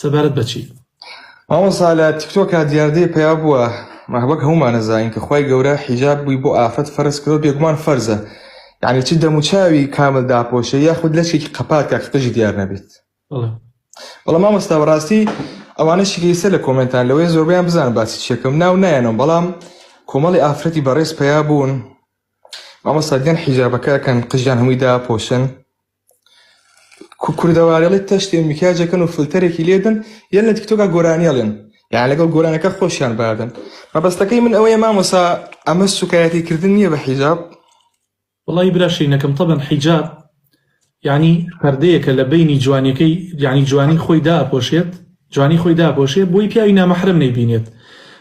سەبارەت بە چی؟ مامۆستا لە تیکتۆکا دیاردەیە پەیا بووە وەک هەموومان ئەزانین کە خوای گەورە حیجاب بووی بۆ ئافرەت فەرز کردووە بێگومان فەرزە یعنی چ دەموچاوی کامل داپۆشێ یاخود لەچێکی قەپات کە قژی دیار نەبێت بەڵام مامۆستا بەڕاستی ئەوانەشی کە ئێستا لە کۆمێنتان لەوەیە زۆربەیان بزانن باسی چیەکەم ناو نایەنەوە بەڵام کۆمەڵی ئافرەتی بەڕێز پەیا بوون مامۆستا گەن حیجابەکە ئەکەن قژیان هەمووی داپۆشن کوردەوارێڵی تەشتێ میکاجەکەن و فلتەرێکی لێدن یان لە تیکتۆکا گۆرانیڵێن یان لەگەڵ گۆرانەکە خۆشیان بادن مەبەستەکەی من ئەوەیە مامۆسا ئەمە سوکایەتی کردن نییە بە حیجاب وەڵایی برا شیرینەکەم تەبەن حیجاب یانی پەردەیەکە لە بەینی جوانیەکەی یانی جوانی خۆی دائەپۆشێت جوانی خۆی داپۆشێ بۆی پیاوی نامەحرەم نەیبینێت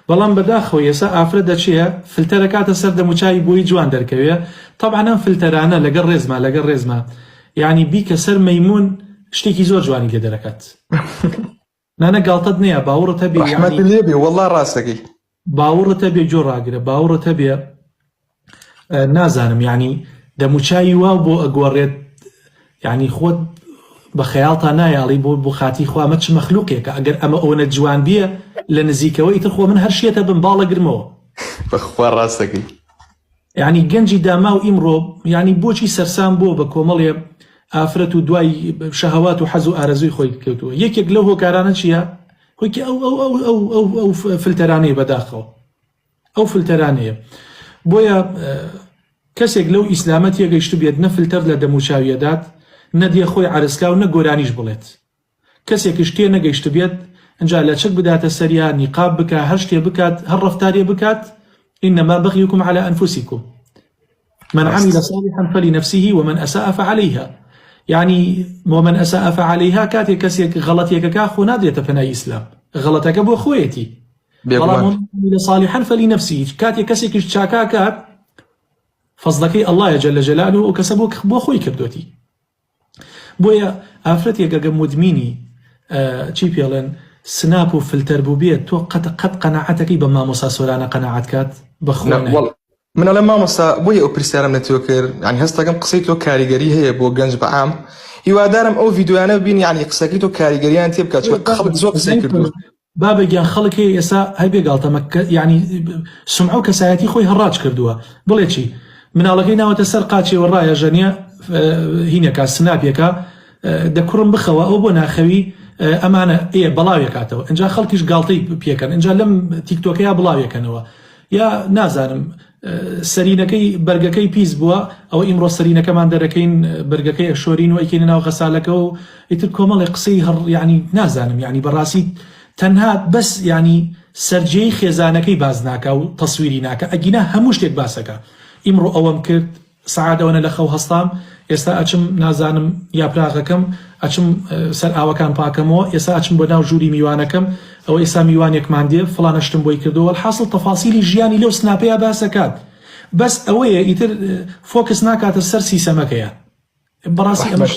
بەڵام بەداخەوە ئێسا ئافرەت دەچێ فلتەر ئەکاتە سەر دەموچاوی بۆی جوان دەرکەوێ تەبعەن ئەم فلتەرانە لەگەڵ ڕێزما لەگەڵ ڕێزما یانی بیکە سەر مەیمون شتێکی زۆر جوانی لێ دەرەکات نانا گاڵتەت نەیە باوڕت هەبێ ڕەحمەتت یانی لێ بێ وەڵا ڕاست دەکەی. باوڕت هەبێ گۆ ڕاگرە باوڕت هەبێ نازانم یانی دەموچاوی واو بۆ ئەگۆڕێت یانی خۆت بە خەیاڵتا نایاڵی بۆ بۆ خاتی خوا ئەمە چ مەخلوقێکە ئەگەر ئەمە ئەوەنە جوان بیە لە نزیکەوە ئیتر خۆ من هەر شێتە بم باڵەگرمەوە. بەخوا ڕاست دەکەی. یانی گەنجی داماو ئیمڕۆ یانی بۆچی سەرسام بووە بە کۆمەڵێ ئافرەت و دوای شەهەوات و حەز و ئارەزووی خۆی کەوتووە یەکێک لەو هۆکارانە چییە هۆکی ئەو ئەو ئەو ئەو ئەو ئەو فلتەرانەیە بەداخەوە ئەو فلتەرانەیە بۆیە کەسێک لەو ئیسلامە تێگەیشتبێت نە فلتەر لە دەموچاویەدات نە دێ خۆی عەرزکا و نە گۆرانیش بڵێت کەسێکش تێ نەگەیشتبێت ئنجا لەچک بداتە سەریا نیقاب بکا هەر شتێ بکات هەر ڕەفتارێ بکات انما بغيكم على انفسكم من عمل صالحا فلنفسه ومن اساء فعليها یعنی ومن اساء فعليها کاتێ کەسێک غەڵەتێکەکە خۆ نادرێتە پەنای ئیسلام غەڵەتەکە بۆ خۆیەتی بەڵام ومن عمل صالحا فلنفسه کاتێ کەسێکیش چاکاکات فەزڵەکەی اللە جل جلاله ئەو کەسە بۆ خۆی کردوەتی بۆیە ئافرەتێک ئەگە مودمینی چی پێڵێن سناپ و فلتەر بووبێت تۆ قەت قەت قەناعەتەکەی بە مامۆسا سۆرانە قەناعەت کات بەخوا نا وەڵ من ئەڵێم مامۆستا بۆیە ئەو پرسیارەم لە تۆ کرد یعنی هەستەکەم قسەی تۆ کاریگەری هەیە بۆ گەنج بە عام هیوادارم ئەو ڤیدیۆیانە ببین یعنی قسەکەی تۆ کاریگەریان تێ بکات چونکە خەڵک زۆر قسەی کردووە بابە گیان خەڵک هەیە ئێسا هەر بێ گاڵتە مەکە یانی سومعە و کەسایەتی خۆی هەڕاج کردووە بڵێ چی مناڵەکەی ناوەتە سەر قاچێوە ڕایە ژەنیە هینەکە سناپێکە دە کوڕم بخەوە ئەو بۆ ناخەوی ئەمانە ئێ بەڵاوێکاتەوە ئینجا خەڵکیش گاڵتەی پێکەن ئینجا لەم تیکتۆکەیە بڵاوێکەنەوە یا نازانم سەرینەکەی بەرگەکەی پیس بووە ئەوە ئیمڕۆ سەرینەکەمان دەرەکەین بەرگەکەی ئەشۆرین و ئەیکەینە ناو غەسالەکە و ئیتر کۆمەڵێ قسەی هەڕ یانی نازانم یانی بەڕاستی تەنها بەس یانی سەرجێی خێزانەکەی باس ناکا و تەسویری ناکا ئەگینا هەموو شتێک باسەکا ئیمڕۆ ئەوەم کرد سەعات ئەوەنە لە خەو هەستام ئێستا ئەچم نازانم یاپراغەکەم ئەچم سەر ئاوەکان پاکەمەوە ئێستا ئەچم بۆ ناو ژووری میوانەکەم ئەوە ئێستا میوانێکمان دێ فڵانە شتم بۆی کردووە وەلحاسڵ تەفاسیلی ژیانی لەو سناپەیا باس ئەکات بەس ئەوەیە ئیتر focus ناکاتە سەر سیسەمەکەیان بەڕاستی ئەمە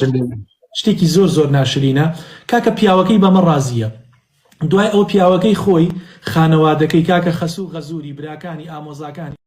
شتێکی زۆر زۆر ناشرینە کاکە پیاوەکەی بەمە ڕازیە دوای ئەو پیاوەکەی خۆی خانەوادەکەی کاکە خەسوو غەزوری براکانی ئامۆزاکانی.